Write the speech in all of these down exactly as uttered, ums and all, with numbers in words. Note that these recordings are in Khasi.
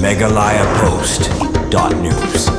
Meghalaya Post dot news.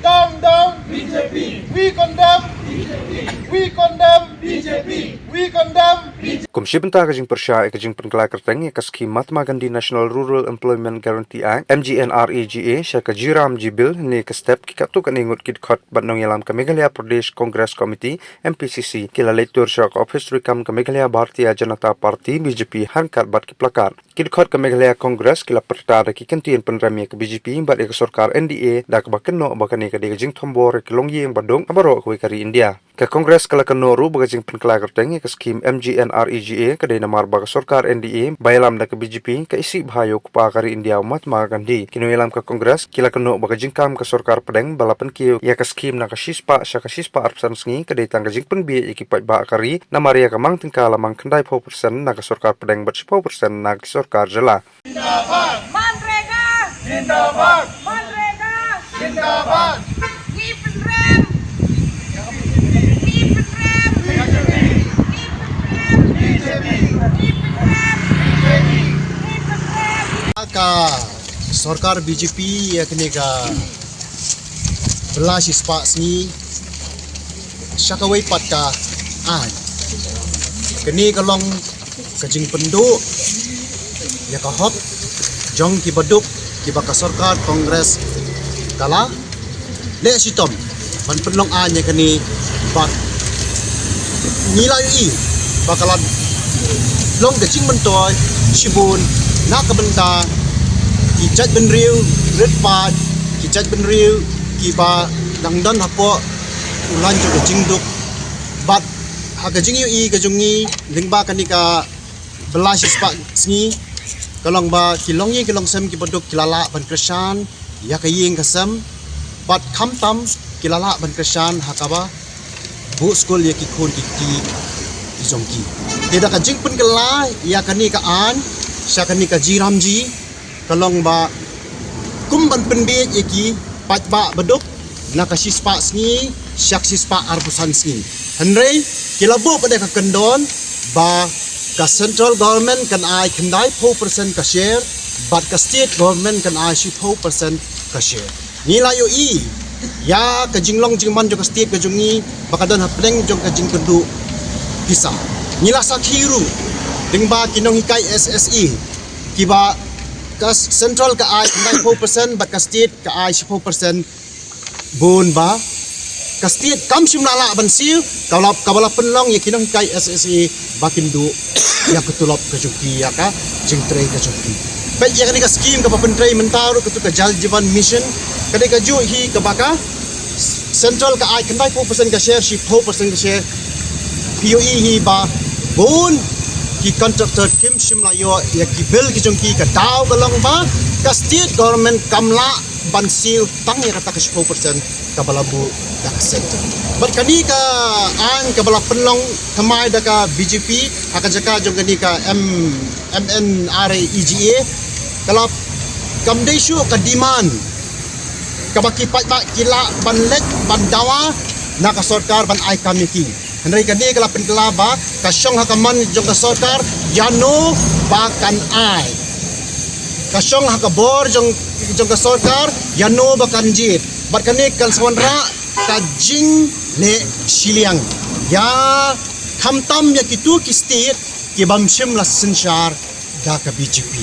Down, down, B J P. We condemn, B J P. We condemn, B J P. We condemn, B J P. Kum shi bynta ka jingpyrshah ïa ka jingpynkylla kyrteng ïa ka skhim Mahatma Gandhi National Rural Employment Guarantee Act, M G N R E G A, sha ka G RAM G Bill, ne ka step ki katto katne ngut ki dkhot bad nongïalam ka Meghalaya Pradesh Congress Committee, M P C C, ki la leit tur sha ka ophis treikam ka Meghalaya Bharatiya Janata Party, B J P, ryngkat bad ki placard. Ki dkhot ka Meghalaya Congress ki la pyrta da ki kyntien pynrem ïa ka B J P bad ïa ka sorkar N D A da kaba kynnoh ba kane ka dei ka jingthombor ïa ki longïing baduk ha baroh kawei ka ri India. Ka Congress ka la kynnoh ruh ba ka jingpynkylla kyrteng ïa ka skhim M G N R E G A ka dei namar ba ka sorkar N D A ba ïalam da ka B J P ka isih bha ïa u kpa ka ri India u Mahatma Gandhi. Ki nongïalam ka Congress ki la kynnoh ba ka jingkam ka sorkar pdeng ba la pynkiew ïa ka skhim na ka shispah sha ka shispah arphew san sngi ka dei tang ka jingpynbieit ïa ki paidbah ka ri namar ïa ka mang tyngka la mang khyndai phew percent na ka sorkar pdeng bad shiphew percent na ka sorkar jylla. Manrega! Zindabad! Manrega! Zindabad! Ngi pynrem! Ngi pynrem! B J P! Ngi pynrem! B J P! Ngi pynrem! B J P! Ngi pynrem! Ka sorkar B J P ïa kane ka bylla shispah sngi sha kawei pat ka aiñ. Kane ka long ka jingpynduh ïa ka hok jong ki baduk kiba ka sorkar Congress ka la leh shitom ban pynlong aiñ ïa kane bad ngi la ïohi ba ka la long ka jingmyntoi shibun na ka bynta ki jaitbynriew rit paid, ki jaitbynriew kiba dang don hapoh u lain jong ka jingduk. Bad ha ka jingïohi ka jong ngi lyngba kane ka bylla shispah sngi ka long ba ki longïing ki longsem ki baduk ki la lah ban kyrshan ïa ka ïing ka sem bad khamtam ki la lah ban kyrshan ha kaba buh skul ïa ki khun ki kti ki jong ki. Te da ka jingpynkylla ïa kane ka aiñ sha kane ka G RAM G ka long ba kum ban pynbieit ïa ki paidbah baduk na ka shispah sngi sha ka shispah arphew san sngi. Hynrei ki la buh pat da ka kyndon ba ka central government kan ai khyndai phew percent ka share bad ka state government kan ai shiphew percent ka share. Ngi la ïohi ïa ka jinglong jingman jong ka state ka jong ngi ba ka don hapdeng jong ka jingkynduh pisa. Ngi la sakhi ruh lyngba ki nonghikai S S A kiba ka central ka ai khyndai phew percent bad ka state ka ai shiphew percent bun ba ka state kam shym la lah ban siew kaba la, kaba la pynlong ïa ki nonghikai S S A ba kin duh ïa ka tulop ka jong ki ïa ka jingtrei ka jong ki. Peit ïa kane ka skhim kaba pyntrei mynta ruh katu ka Jal Jeevan Mission ka dei kajuh hi kaba ka central ka ai khyndai phew percent ka share shiphew percent ka share. Phi ïohi hi ba bun ki contractor kim shym la ïoh ïa ki bill ki jong ki ka daw ka long ba ka state government kam lah ban siew tang ïa kata ka shiphew percent kaba la buh da ka centre. Bad kane ka aiñ kaba la pynlong thymmai da ka B J P ha ka jaka jong kane ka M, M N R E G A ka la kam dei shuh ka demand kaba ki paidbah ki lah ban leit ban dawa na ka sorkar ban ai kam ïa ki. Hynrei kane ka la pynkylla ba ka shong ha ka mon jong ka sorkar ïano ba kan ai. Ka shong ha ka bor jong, jong ka sorkar ïano ba kan jied. Bad kane kan sa wanrah ka jingleh shiliang ïa khamtam ïa kitu ki state ki bym shym la synshar da ka B J P.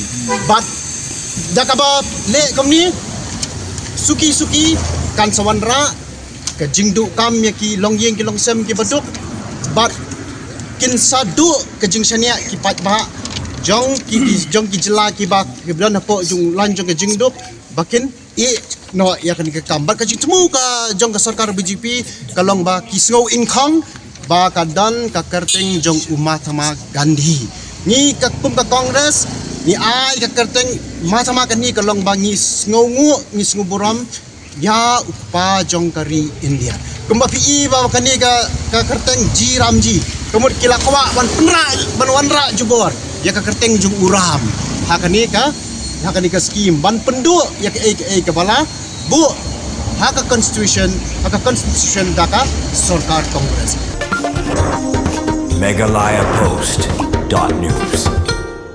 Bad da kaba leh kumne suki suki kan sa wanrah ka jingduh kam ïa ki longïing ki longsem ki baduk bad kin sa duh ka jingshaniah ki paidbah jong ki, jong ki jylla kiba, kiba don hapoh jong lain jong ka jingduk ba kin ïeh noh ïa kane ka kam. Bad ka jingthmu ka jong ka sorkar B J P ka long ba ki sngew ingkhong ba ka don ka kyrteng jong u Mahatma Gandhi. Ngi ka kum ka Congress ngi ai ka kyrteng Mahatma Gandhi ka long ba ngi sngew nguh ngi sngew burom ïa u kpa jong ka ri India. Kumba phi i ba kane ka, ka kyrteng G RAM G ka mut ki la kwah ban pynrah ban wanrah jubor ïa ka kyrteng jong u Ram ha kane ka, ha kane ka skhim ban pynduh ïa kaei kaei kaba la buh ha ka constitution, ha ka constitution da ka sorkar Congress. Meghalaya Post dot news.